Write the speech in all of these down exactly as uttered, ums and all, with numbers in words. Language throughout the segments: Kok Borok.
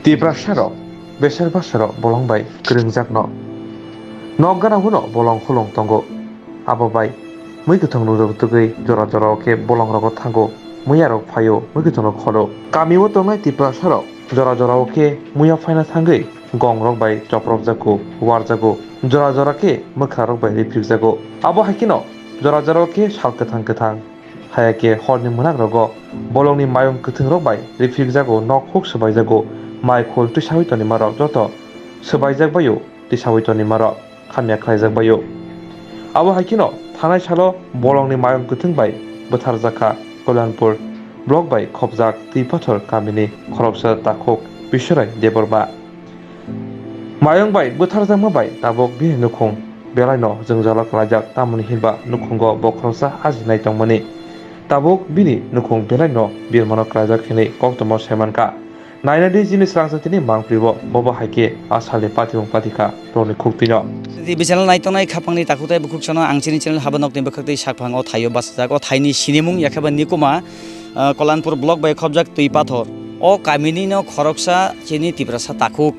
Tiprasarok beser basero bolong bai kwrwngjakno. Nok gana hwno bolong khulung tongo. Abo bai mui kwthwng nukjagwi tugwi jora jorao khe bolongrogo thango, muiyarok phaio, mui kwthwngno khodo. Kamio tongnai Tiprasarok jora jorao khe muiya phaina thangwi gongrok bai chopropjago, uarjago, jora jora khe mwkhrarok bai riphikjago. Abo hai kheno jora jorao khe sal kwthang kwthang. Haya khe horni mwnagrogo bolongni mayung kwthwngrok bai riphikjago, nok huk swbaijago, mai khul twisaui tonimarok joto swbaijak baio, twisaui tonimarok hamya khlaijak baio. Abo hai kheno thanai salo bolongni mayung kwthwng bai bwtharjakha Kalyanpur block bai khopjak Twipathor kamini khoroksa takhuk Biswarai Debbarma. Mayung bai bwtharjakma bai tabuk bini nukhung belaino jwngjalo klaijak, tamoni hinba nukhungo bo khoroksa ajinai tongmani. Tabuk bini nukhung belaino birmano klaijak hinwi koktwma saimankha. Nainadi chini swrangsa tini mangpli bo, bobo hai khe a salni patimung patikha rokni khuktwino. T V channel naitongnai khapangni takhuk tei bukhuk sano ang chini channel haba nokni bwkhaktwi sakphang o thaio bachajak. O thaini sinimung yakheba Nikuma, ah, Kalyanpur block bai khopjak Twipathor. O kamini no khoroksa chini Tiprasa takhuk,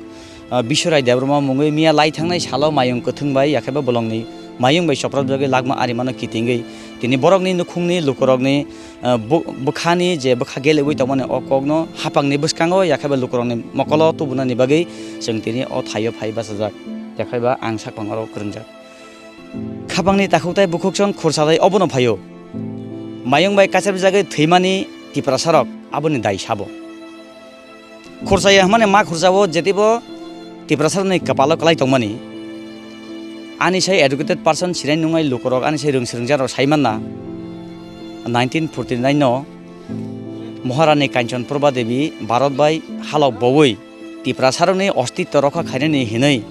ah, Biswarai Debbarma mungwi miya lai thangnai salo mayung kwthwng bai yakheba bolongni mayung bai chopropjagwi lakma arimano kitingwi tini borokni nukhungni lukurokni, ah, bu-, bwkhani je bwkha geleui tongmani o kokno hapangni bwskango yakheba lukurokni mokolo tubunani bagwi chwng tini o thaio phai bachajak. Yakheba ang sakphang oro kwrwngjak. Khapangni takhuk tei bukhuk song khursa tei obono phaio. Mayung bai kachepjagwi thwimani Tiprasarok aboni dai sabo. Khursa ya hwnmani ma khursa o jetibo Tiprasarokni kwpalo kwlai tongmani. Ani sai educated person sinai nungnai lukurok ani sai rwng swrwngjakno sai manna. Nineteen forty nine no Maharani Kanchan Prabha Devi Bharat bai halok boui Tiprasarokni ostitto rokha khainani hinwi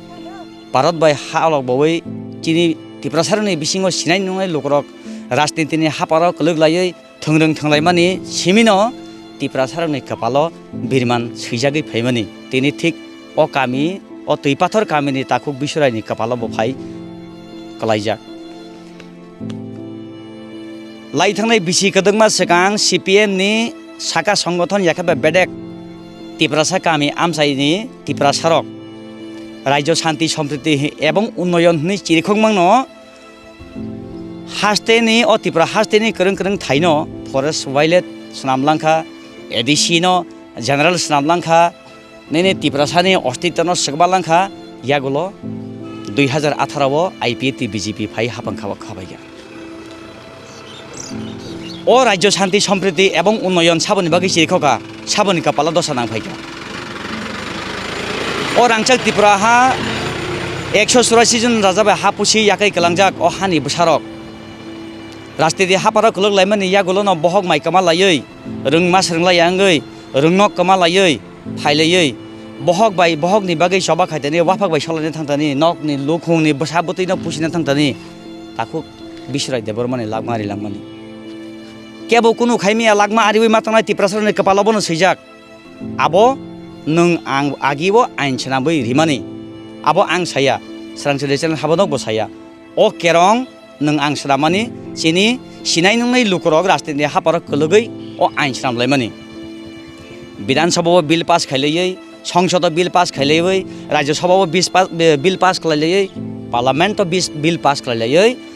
Bharat bai halok boui chini Tiprasarokni bisingo sinai nungnai lukurok rajnitini haparo kwlwk laiwi thwngrwng thwnglaimani simino Tiprasarokni kwpalo birman swijagwi phaimani. Tini thik o kami, o Twipathor kamini takhuk Biswaraini kwpalo bo phai kwlaijak. Lai thangnai bisi kwdwkma swkang C P M ni saka songgothon yakheba bedek Tiprasa kami amchaini Tiprasarok Rajyo Shanti Sampriti ebong Unnoyon hwnwi chirikhokmano hasteni, o Tripura hasteni kwrwng kwrwng thaino forest wildlife swnam langkha, A D C no general swnam langkha, nini Tiprasani ostitto no swkma langkha, yagulo dui hazar atharo o I P F T B J P phai hapang kha-, khabaikha. O Rajyo Shanti Sampriti ebong Unnoyon saboni bagwi chirikhokha, saboni kwpalo dosa nangphaikha. O rangchak Tripura ha ekso churasi jon raja bai ha pusi yakai kwlangjak o hani bwsarok. Rajniti haparo kwlwk laimani yagulono bohok mai kwma laiwi, rwngma swrwng laiya wngwi, rwngnok kwma laiwi, phailaiwi, bohok bai bohokni bagwi choba khaitani, waphak bai solaina thangtani, nokni lukhungni bwsa bwtwino pusina thangtani, takhuk Biswrai Debbarmani lakma ari langmani. Kebo kunu khaimya lakma ariwi ma tongnai Tiprasarokni kwpalo bono swijak. Abo nwng ang agi o ain swnamwi rimani. Abo ang saya, Srangchali channel habo nokbo saya. O kerong nwng ang swnamani chini sinai nungnai lukurok rajniti haparo kwlwgwi o ain swnam laimani. Bidhan Sabha o bill pass khailaiwi, Songsod o bill pass khailaiwi, Rajya Sabha o bis pa-, bi-, bill pass khlailaiwi, Parliament o bis-, bill pass khlailaiwi,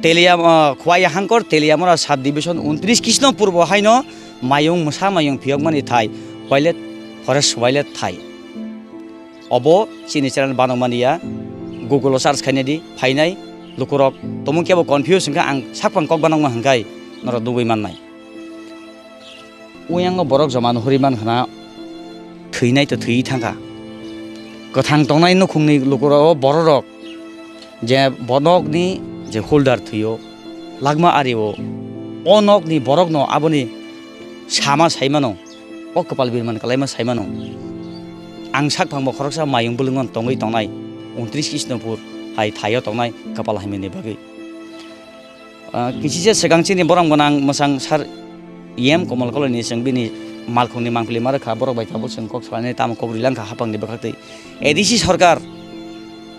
Teliam-, ah, Khowai Hangkor Teliamura sub division untris Krishnopur bo haino mayung mwsa mayung phiyokmani thai, wildlife, forest wildlife thai. Obo chini channel banokmani ya, Google o search khaina di, phainai lukurok, tomung kebo confuse wngkha, ang sakphang kok banokma hwnkhe norok nugwi mannai. Uyango borok joma nuhuri mankha na, thwinai to thwiwi thangkha. Kwthang tongnai nukhungni lukurok, bororok je bo nokni je holder thwio, lakma ario, o nokni borokno aboni sama saimano, o kwpal birman kwlaima saimano. Ang sakphangbo khoroksa mayung bwlwngno tongwi tongnai, untris Krishnopur hai thaio tongnai kwpal hamyani bagwi. Ah, kisisa swkang chini borok gwnang mwchang sar E M Komol Koloi ni chwng bini malkhungni mangpili ma rwkha, borok bai tabuk chwng kok salainai tamo kok rilangkha hapangni bwkhaktwi. A D C sorkar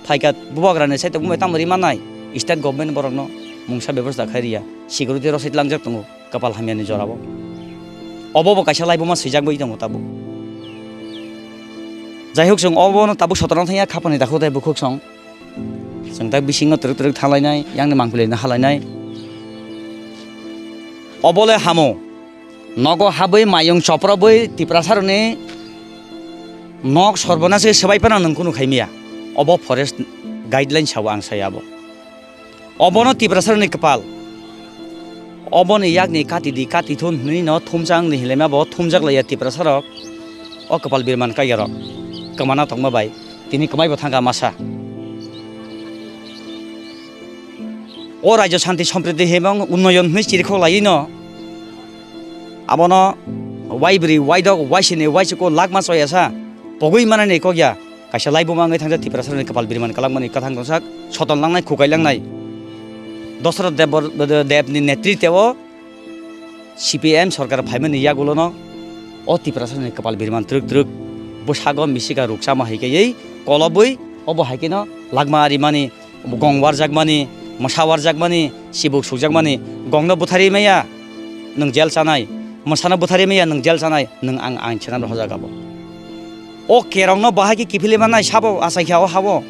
phaikha bubagrani side tongmung bai tamo ri mannai, state government borokno mungsa bebosta khai riya, security rok side langjak tongo kwpal hamyani jorao. Obo bo kaisa laibuma swijak bai tongo tabuk. Jai hok, chwng obono tabuk sotorno thangya, khapani takhuk tei bukhuk song. Chwng tak bisingo twrwk twrwk thalainai, yangni mangpili no halainai. Obole hamo. Nogo habwi mayung choprobwi Tiprasarokni nok sorbonas khe swbai phano nwng kunu khaimiya. Obo forest guideline sao ang sai abo. Obono Tiprasarokni kwpal. Oboni yakni kati di, kati thun hwnwi no thumsa wngni hinlaima bo thumjak laiya Tiprasarok. O kwpal birman kaiyarok kwmana tongma bai tini kwmaibo thangkha masa. O rajyo shanti sompriti himung unnoyon hwnwi chirikhok laiwi no abono waibri, waidok, waisini, waisiko lakma choyasa pogwi manani kokya. Kaisa laibuma wngwi thangjak Tiprasarokni kwpal birman kwlangmani kwthang tongsak, soton langnai, khukai langnai. Dosrot Debor-, Debni netriteo C P I M sorkar phaimani yagulono o Tiprasarokni kwpal birman twrwk twrwk bwsago misika rukchama hai khe kolobwi obo hai kheno lakma arimani, gong warjakmani, mwsa warjakmani, sibuk sukjakmani, gongno butharwi maya nwng jel chanai, mwsano butharwi maya nwng jel chanai, nwng ang ain senamrok hojak abo. O kerongno bahai khe kiphilwi mannai sabo achai kha o habo.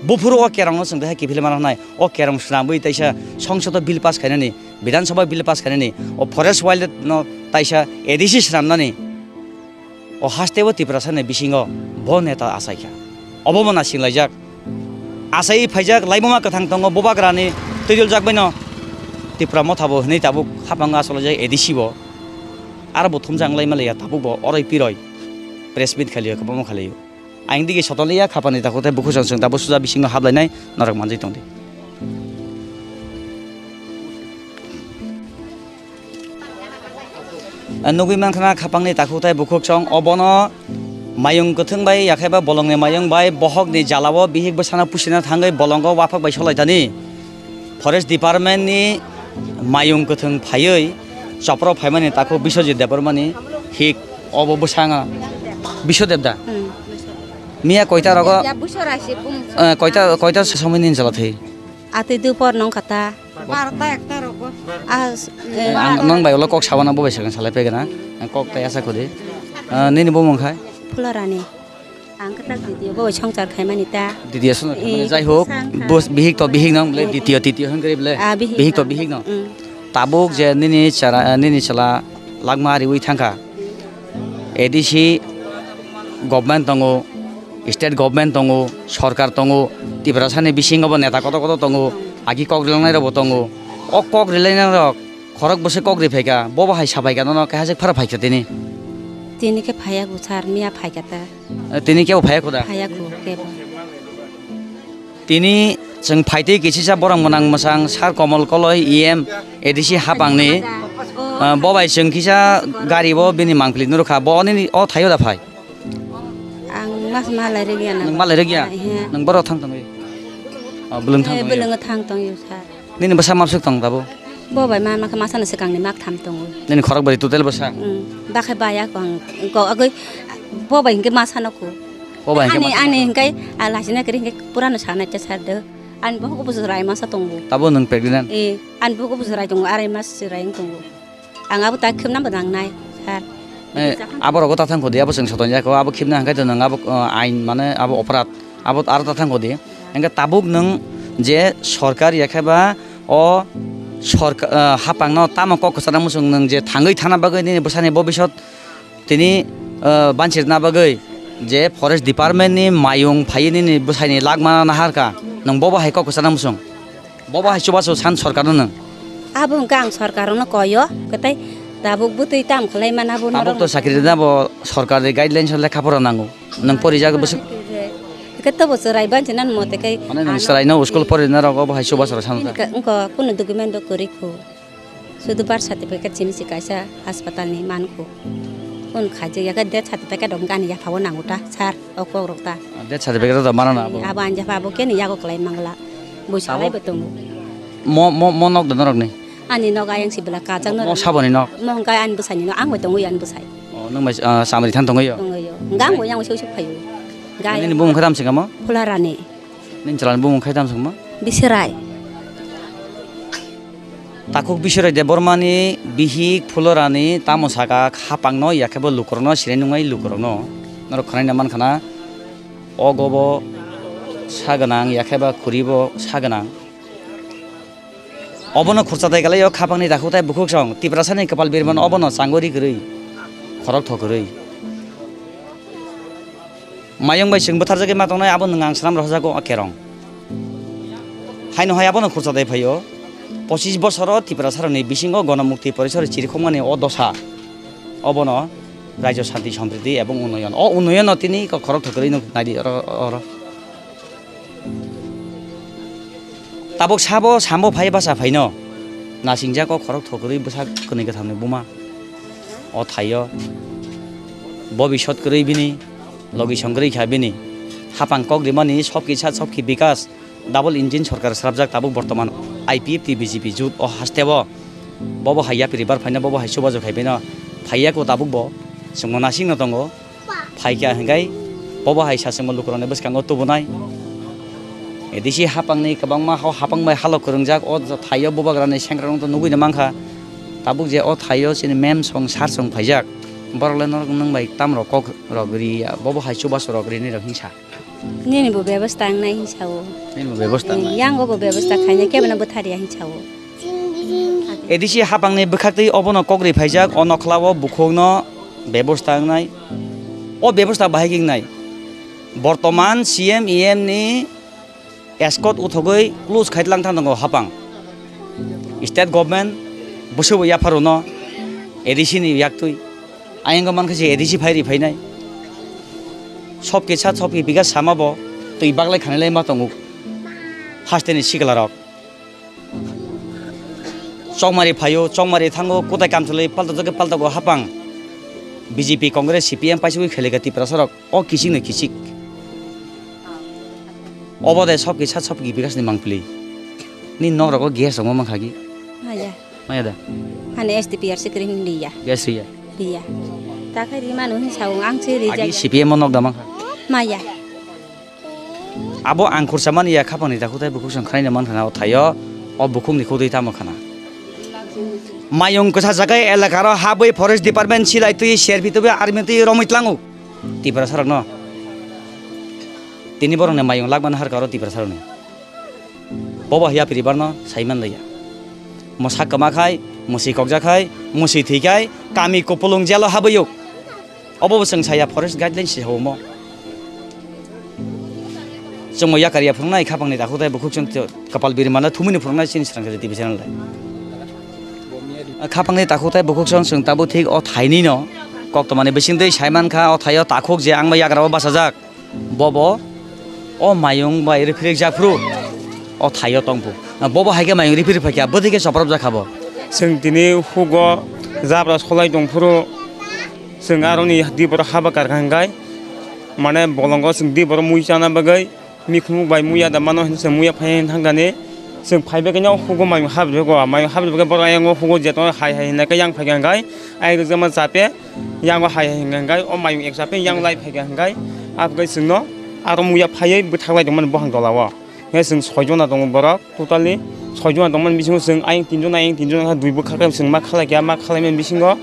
Buphuru o kerongno chwng bahai kiphilwi manna hnai. O kerong swnamwi taisa songsodo bill pass khainani, Bidhan Sabha bill pass khainani, o forest wild no taisa A D C swnamnani. O hasteo Tiprasani bisingo bo neta achaikha. Obo bo nasinlaijak. Achai phaijak laibuma kwthang tongo bubagrani twijoljak baino. Tipra Motha bo hwnwi tabuk hapango achalaijak A D C bo. Aro bo thumjak wnglaima laiya tabuk bo oroi piroi press meet khalio kwbangma khalio. Ang digi sotoliya khapani takhuk tei bukhuk song song tabuk suja bisingo hablainai norok manjui tongdi. Nugui mankha khapangni takhuk tei bukhuk song obono mayung kwthwng bai yakhaiba bolongni mayung bai bohokni jalao bihik bwsano pusina thangwi bolongo waphak bai solaitani. Forest Department ni mayung kwthwng phaiwi chopro phaimani takhuk Biswajit Debbarmani hik obo bwsanga Biswadeb da? Hmm. Miya koita rogo, Ya, Biswara se bum-, eh, koita, koita somoi ni jala thwi? Atwi dupor nong kata. Barota ekta rogo. Ah, s-, eh, Ang nong bai ulo kok sabana bo bai sakang salai pegana. Kok tai asa khudi. Eh, nini bumung khai? Phularani. Ang kwtak titiyo bo songchar khaimani ta. Titiyo songchar khaimani, Eh, jai hok, sang kha. Bus bihik to bihik nang ble, Eh, titiyo, titiyo hwn kri ble. Ah, bihik Bihik to nang. Bihik nang. Mm. Tabuk je nini chara, nini chwla lakma riwi thangkha. A D C government tongo, state government tongo, sorkar tongo, Tiprasani bisingo bo neta kotor kotor tongo, agi kok rilangnai rok bo tongo. O kok rilainai rok khorok bwswk kok ri phaikha, bo bo hai sa phaikha, nono kaiha jek phara phaikha tini. Tini khe phaiya ku sir, miya phaikha ta. Eh, tini kebo phaiya kho da? Phaiya kho kebo. Tini chwng phaitwi kisisa borok mwnang mwsang Sir Komol Koloi E M A D C hapangni, ah, bo bai chwng kisa gari bo bini mangpili nurukha, bo nini o thaio da phai? Ang mas malai rwgya na. Nwng malai rwgya? He. Nwng borok thang tongwi? Oh, bwlwng thang Eh, tongwi? Bwlwngo thang tongwi sir. Nini bwsa mabswk tong tabuk? Bo bai ma, ma khe masano swkangni mak tham tongo. Nini khorok bai total bwsa? Mm, bakhe baya ko ang, ko agoi bo bai hinkhe masano ko. Bo bai hinkhe Ani, masano ani ko. Hinkhe a lachina kiri hinkhe purano sanai cha sar do. Ani bohok bujo rai masa tongo. Tabuk nwng pregnant? Eh, ani bohok bujo rai tongo, arai mas se rai tongo. Ang abo ta khibna bo nangnai, sir. Eh, abo rogo ta thang khodi, abo chwng soton jako, abo khibna hangkai to nwng abo, eh, ain mane abo operate, abo aro ta thang khodi. Hingke tabuk nwng je sorkar ya khe ba o sorka-, eh, hapang no tamo kok kwchana muchung nwng je thangwi thana bagwi nini bwsani bobisot tini, eh, banchirna bagwi je forest department ni mayung phaiwi nini bwsani lakma naharka, nwng bobo hai kok kwchana muchung? Bobo hai chubachu san sorkarno nwng? Abo hwnkhe ang sorkarno koyo, kwtai tabuk bwtwi tam khlai mana bo Tabuk to norok. Chakri rwna bo sorkarni guidelines o lekha pora nango. Nwng porijak bwswk. Hwnkhe tobo chwrai banchina mote khe Mane nwng ano chwraino school porinai rok obo hai chubachu rok sano ta. Hwnkhe wngkha kunu document rok kwrwi kho. Sudu birth certificate simi se kaisa haspatal ni mankho. Phone khaijak ya khe death certificate rok gani yaphao nango ta sir, o kok rok ta. Death certificate rok mana na abo? Abo anja pha abo khe ni yago kwlai mangla. Bui Abo? Salai bo tongo. Mo, mo, mo nok da norok ni? Ani nok ayang si bela kajak Mo norok. Saboni nok? Mo hwnkhe ani bwsai ni nok, ang bai tongo ani bwsai. O, nwng bai, ah, samri than tongo yo? Tongo yo. Hwnkhe ang bo yang usuk usuk phaio. Nini bumung khe tam se kamo? Phularani. Nini chwla ni bumung khe tam se kamo? Bisrai. Takhuk Biswrai Debbarmani bihik Phulorani tamo saka khapangno, ya khe bo lukurokno sinai nungnai lukurokno. Norok khwnaina mankha na, ogo bo sa gwnang, yakheba khuri bo sa gwnang. Obono khurcha dai kalai o khapangni takhuk tai bukhuk song, Tiprasani kwpal birman obono changori kwrwi, khorok thokwrwi. Mayung bai chwng bwtharjagwi ma tongnai, abo nwng ang swnam rohorjago o kerong. Haino hai abono khurcha dai phaio, pochis bosoro Tiprasarokni bisingo Gonomukti Porisor chirikhokmani o dosa, obono Raijo Shanti Sampriti ebong Unnoyon. O Unnoyono tini khorok thokwrwi nuk naidi oro, oro. Tabuk sabo sambo phai basa phaino nasingjak o khorok thokwrwi bwsa kwnwi kwthamni buma. O thaio bobisot kwrwi bini logi songkwrwi kha bini hapang kok rimani sobki sat sobki bikas double engine sorkar srapjak tabuk bortoman I P F T B J P jut o hasteo bobo hai yapri bar phaino bobo hai chubachu khai phaino phaiya ko tabuk bo chwngno nasingno tongo. Phaikha hwnkhe bobo hai sachwngma lukurokni bwskango tubunai. A D C hapangni kwbangma hao hapang bai halok kwrwngjak o thaio bubagrani sengkrakrokno nugui mankha. Tabuk je o thaio chini mem song sar song phaijak, borok le norok nwng bai tamrok kok rok ri ya, bobo hai chubachu rok rini rok hinsa. Nini bo bebosta wngnai hinsa o. Nini bo bebosta wngnai. Yango bo bebosta khaina kebono bwthar ya hinsa o. A D C hapangni bwkhaktwi obono kok ri phaijak, o nokhlao bukhukno bebosta wngnai. O bebosta bahai khe wngnai. Bortoman C M E M ni escort uthogwi close khai tlang thang tongo hapang. State government bwswbo yapharono A D C ni yaktwi. Ayang mankha se A D C phai ri phainai. Sobki sat sobki biga sama bo twi baglai khanilai ma tongo. Hasteni sikla rok. Chongmari phaio, chongmari thango, kutai kamchwlwi palta jagwi paltago hapang. B J P, Congress, C P M paisugwi khelikha Tiprasarok. O kichik no kichik. Obo de sobki sat sobki bikasni mangpili. Ni nok rogo gas rok ma mankha ki? Maya. Maya da. Hani S D P R se kring liya. Gas riya. Liya. Ta khai ri manu hin saung ang se ri. Agi jaya. C P M o nok da mankha. Maya. Abo ang khursa mani ya khapangni takhuk tai bukhuk song khwnaina mankha na o thaio o bukhukni khudui tamo khana. Mayung kwsa jaga elakaro habwi forest department silai twi serpi twi army twi romwi tlango. Tiprasarokno. Tini borokni mayung lakmani harkha oro Tiprasarokni. Bobo hai yapri barno saiman liya. Mwsa kwma khai, mwswi kokjak khai, mwswi thwi khai, kami kupulung jelo habwio. Obo bo chwng saya forest guidelines se homo. Chwngbo yakar ya phunuknai khapangni takhuk tai bukhuk chwng kwpal birimano thumwini phunuknai chini srang T V channel dai. Khapangni takhuk tai bukhuk chwng chwng tabuk thik o thainwi no koktwmani bisingtwi saiman kha o thaio takhuk je ang bai yagra o bachajak. Bobo o mayung bai riphirik jak phuru o thaio tong phu. Bobo hai khe mayung riphirik phai kha, bwtwi khe chopropjak kha bo. Chwng tini hugo jabra solai tong phuru chwng aroni di borok haba kar kha hwnkhe, mane bolongo chwng di borok mui chana bagwi mikhumuk bai muya da mano hinwi chwng muya phai thang kani. Chwng phai bagwi no hugo mayung habri bagwi, mayung habri bagwi borok ayang o hugo jeto hai hai hinwi khe yang phai kha hwnkhe, ayang rwjakma chape. Yango hai hai hwnkha hwnkhe o mayung ekcha pheno yang lai phaikha hwnkhe, ah, hwnkhe chwngno aro muya phaiwi bwthaklai tongmani buphang tola o. Hwnkhe chwng soi jona tongo borok, totally soi jona tongmani bisingo chwng ayang tin jona, ayang tin jona khe dui bwkha khe chwng ma khalai kha, ma khalaimani bisingo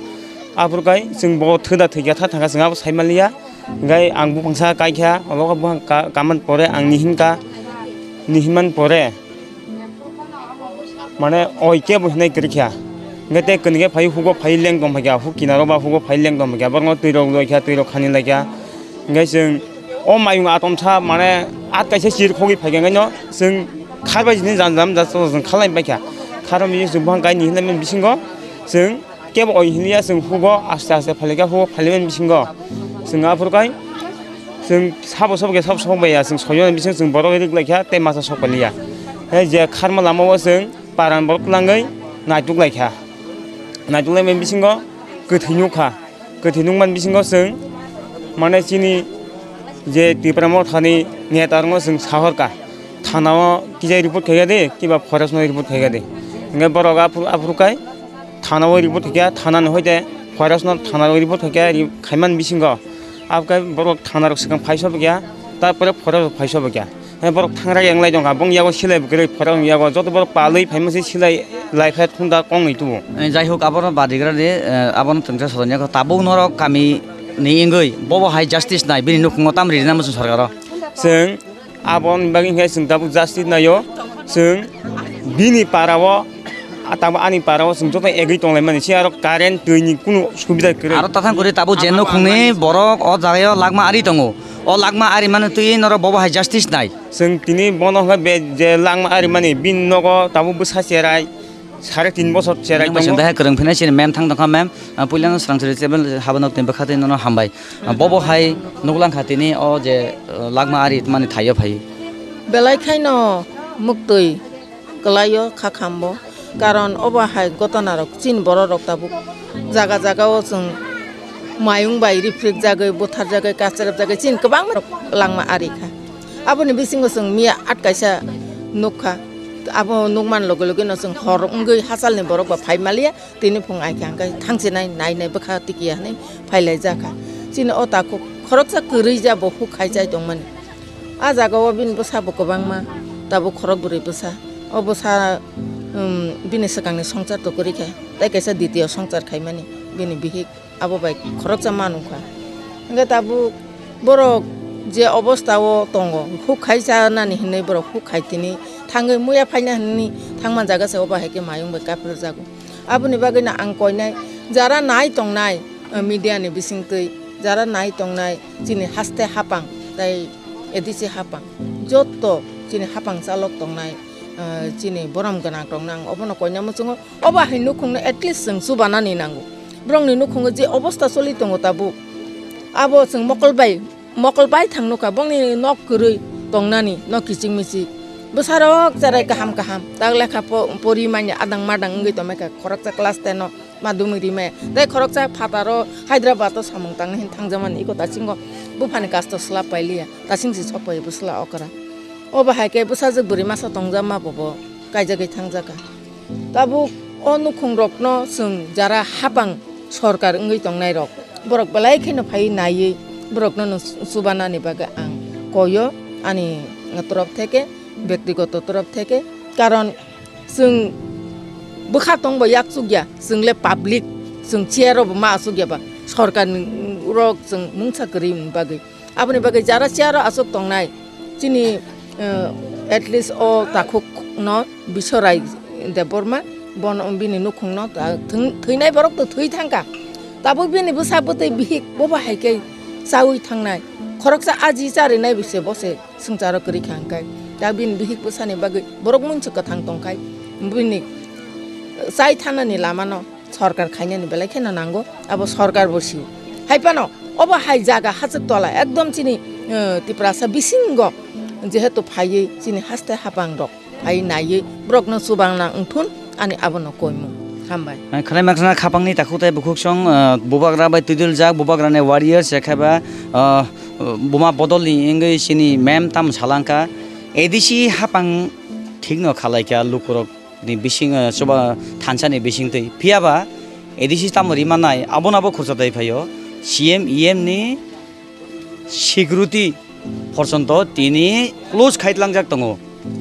aphuru khe chwng bo thwda thwikha tha thangkha chwng abo sai manliya. Hwnkhe ang buphang sa kaikha, abo khe buphang ka-, kamani pore ang nihinkha, nihinmani pore. Mane oi kebo hinai kwrwi kha. Hwnkhe tei kwnwi khe phai hugo phai leng tong phaikha, huk kinaro ba hugo phai leng tong phaikha. Borokno twi rok roi kha, twi rok khani lai kha. Hwnkhe chwng o mayung atomsa mane at kaisa chir khogwi phaikha, hwnkhe no chwng kharbai sini jam jam jat chwng khalai paikha. Kharbai sini chwng buphang kaini hinai bisingo chwng Kebo oi hinliya chwng hugo aste aste phalikha, hugo phailaimani bisingo chwng aphuru kai chwng sabo sabo khe sabo sok baiya, chwng soi jona bisingo chwng borok rik laikha tei masa sok pailiya. Hei je kharma lama o chwng paran borok twlangwi naituk laikha, naituk laimani bisingo kwthwi nukha, kwthwi nukmani bisingo chwng mane chini je Tipra Mothani neta rokno chwng sahorkha, thana o kisa report khaikha di kiba forest no report khaikha di, hwnkhe borok aphuru aphuru kai Thana o report khaikha, thana ni hoite forest no thana o report khaikha, ri-, khaimani bisingo. Abokhe borok thana rok swkang phaiso bokya, tarpore forest rok phaiso bokya. He borok thangra yang lai tongkha, bong yago silai bwkrwi forest ni yago joto borok palwi phaima se silai lai phai thunda kong ni tubu. Eh, jai hok, abono badigra de, eh, abono tongsa sodon yago tabuk norok kami ni wngwi bobo hai justice nai, bini nukhungo tam ririna muchung sorkaro. Chwng aboni bagwi hinkhe chwng tabuk justice naio, chwng bini parao, a tabuk ani parao chwng joto egwi tonglaimani, se aro current, twini kunu subida kwrwi. Aro tathang kwrwi tabuk je nukhungni borok o jagao lakma ari tongo, o lakma ari mani twi norok bobo hai justice nai. Chwng tini bono hwnkhe be je lakma ari mani bini nogo tabuk bwsa cherai. Sare tin bosor cherai tongo. Nang bai chwng bai kwrwng phina chini mem thang tongkha, mem, ah, puilano swrang sri table habano twi bwkha twi nono hambai. Ah, bobo hai nuklang kha tini o je, ah, lakma ari mani thaio phai. Belai khaino muktwi kwlaio kha khambo, karon obo hai gotona rok chini borok rok tabuk jaga jaga o chwng mayung bai riphrikjagwi, butharjagwi, kacherepjagwi chini kwbangma rok langma ari kha. Aboni bisingo chwng miya at kaisa nukha. Abo nukman loge loge no chwng hor wngwi hachalni borok ba phai maliya, tini phung ai khe ang khe thangchinai, nai nai bwkha tikiya hinwi phai laijak kha. Chini o takhuk khoroksa kwrwi ja bo huk khai chai tongmani. A jaga o bini bwsa bo kwbangma, tabuk khorok bwrwi bwsa. O bwsa, um, bini swkangni swngchar to kwrwi kha, tei kaisa ditiyo swngchar khaimani bini bihik. Abo bai khoroksa ma nukha. Hwnkhe tabuk borok je obostha o tongo, huk khai chanani hinwi borok huk khai tini thangwi muya phaina hinwi thangma jaga se, obo hai khe mayung bai kapirjago. Aboni bagwino ang koinai jara nai tongnai, eh, media ni bisingtwi, jara nai tongnai chini haste hapang tei A D C hapang, jotto chini hapang chalok tongnai, eh, chini borom gwnang rokno ang obono koina muchungo. Obo hai nukhungno at least chwng chubanani nango. Borokni nukhungo je obostha choli tongo tabuk, abo chwng mokol bai, mokol bai thang nukha, bongni nok kwrwi tongnani, nok kiching miching. Bwsarok cherai kaham kaham, tak lekha po-, pori manya adang madang wngwi tongmai kha, khoroksa class ten o madhyamik rimaya. Tei khoroksa phataro Hyderabad o samung tangna hin thangjakmani, iko dasingo buphani kasto swlap pailiya, dasing si sok pai bwsla okra. Obo hai khe bwsajwk bwrwi masa tongjak ma bobo kaijagwi thangjak kha. Tabuk o nukhungrokno chwng jara hapang sorkar wngwi tongnairok, borok belai kheno phaiwi naiwi borokno no chubanani bagwi ang koyo ani torof theke, bektigoto torof theke. Karon chwng bwkha tongbo yak chukya, chwngle public, chwng chair robo ma achukya ba, sorkarni rok chwng mungsa kwrwini bagwi. Aboni bagwi jara chair o achuk tongnai chini, eh, at least o takhuk no Biswarai Debbarma, bono bini nukhung no ta thwng-, thwinai borok to thwi thangkha. Tabuk bini bwsa bwtwi bihik bobo hai khe chaui thangnai. Khoroksa aji charinai bise bose swngcharo kwrwi kha hwnkhe. Ta bini bihik bwsani bagwi borok muinsuk kwthang tongkhai bini chai thanani lama no sorkar khainani belai kheno nango, abo sorkar bo sio. Hai phano obo hai jaga hachwk tola ekdom chini, eh, Tiprasa bisingo jehetu phaiwi chini haste hapang rok phai naiwi borokno chubangna wngthun ani abono koimung. Hambai. Ang khwnai mankha khapangni takhuk tei bukhuk song, eh, bubagra bai twiduljak, bubagrani warriors, ekhaiba, eh, buma bodolni wngwi chini mem tamo salangkha. A D C hapang thikno khalaikha lukurok ni bising, eh, chuba thansa ni bisingtwi. Phiya ba A D C tamo rima nai, abono abo khorcha twi phaio. C M, E M ni security porjonto tini close khai tlangjak tongo.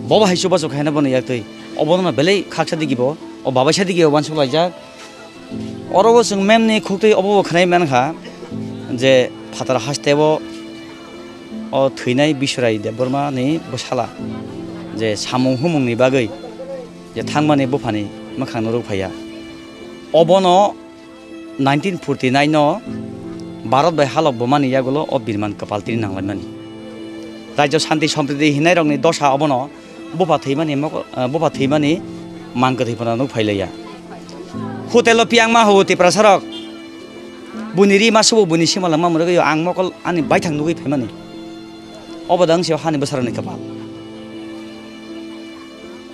Bobo hai chubachu khaina bono yaktwi. Obono belai khaksa digi bo, o babaisa digi o uansuk laijak. Oro o chwng mem ni khuktwi obo bo khwnai mankha je phatar haste o, o thwinai Biswarai Debbarma ni bwsala je samung humung ni bagwi je thangmani buphani mwkhang no rwk phaiya. Obono nineteen forty nine o Bharat bai halok bumani yagulo o birman kwpal tini nanglaimani. Rajyo Shanti Sampriti hinai rokni dosa obono bupha thwimani mokol, ah, bupha thwimani mang kwthwi phano nuk phailaiya. Hotel o piyang ma hao Tiprasa rok. Buini ri ma subo buini sima langma mwrwgwi ang mokol ani baithang nugwi phaimani. Obo da wngse o hani bwsarokni kwpal.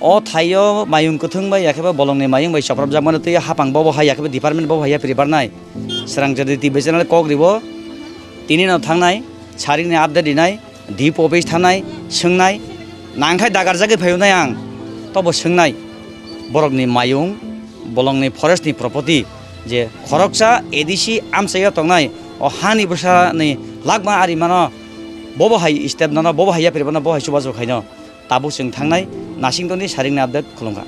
O thaio mayung kwthwng bai, yakhe ba bolongni mayung bai chopropjak mano twi hapang bobo hai, yakhe ba department bobo hai yapri barnai. Srang Jyoti T V channel kok ribo, tini no thangnai, saringni update rinai, D P office thangnai, swngnai, nangkhai dagarjagwi phaiyunai ang, tobo swngnai. Borokni mayung, bolongni forest ni property, je khoroksa A D C amchaio tongnai, o hani bwsani lakma ari mano, bobo hai step nono, bobo hai yapri bono, bo hai chubachu khaino. Tabuk chwng thangnai, nasingtoni saringni update khulumkha.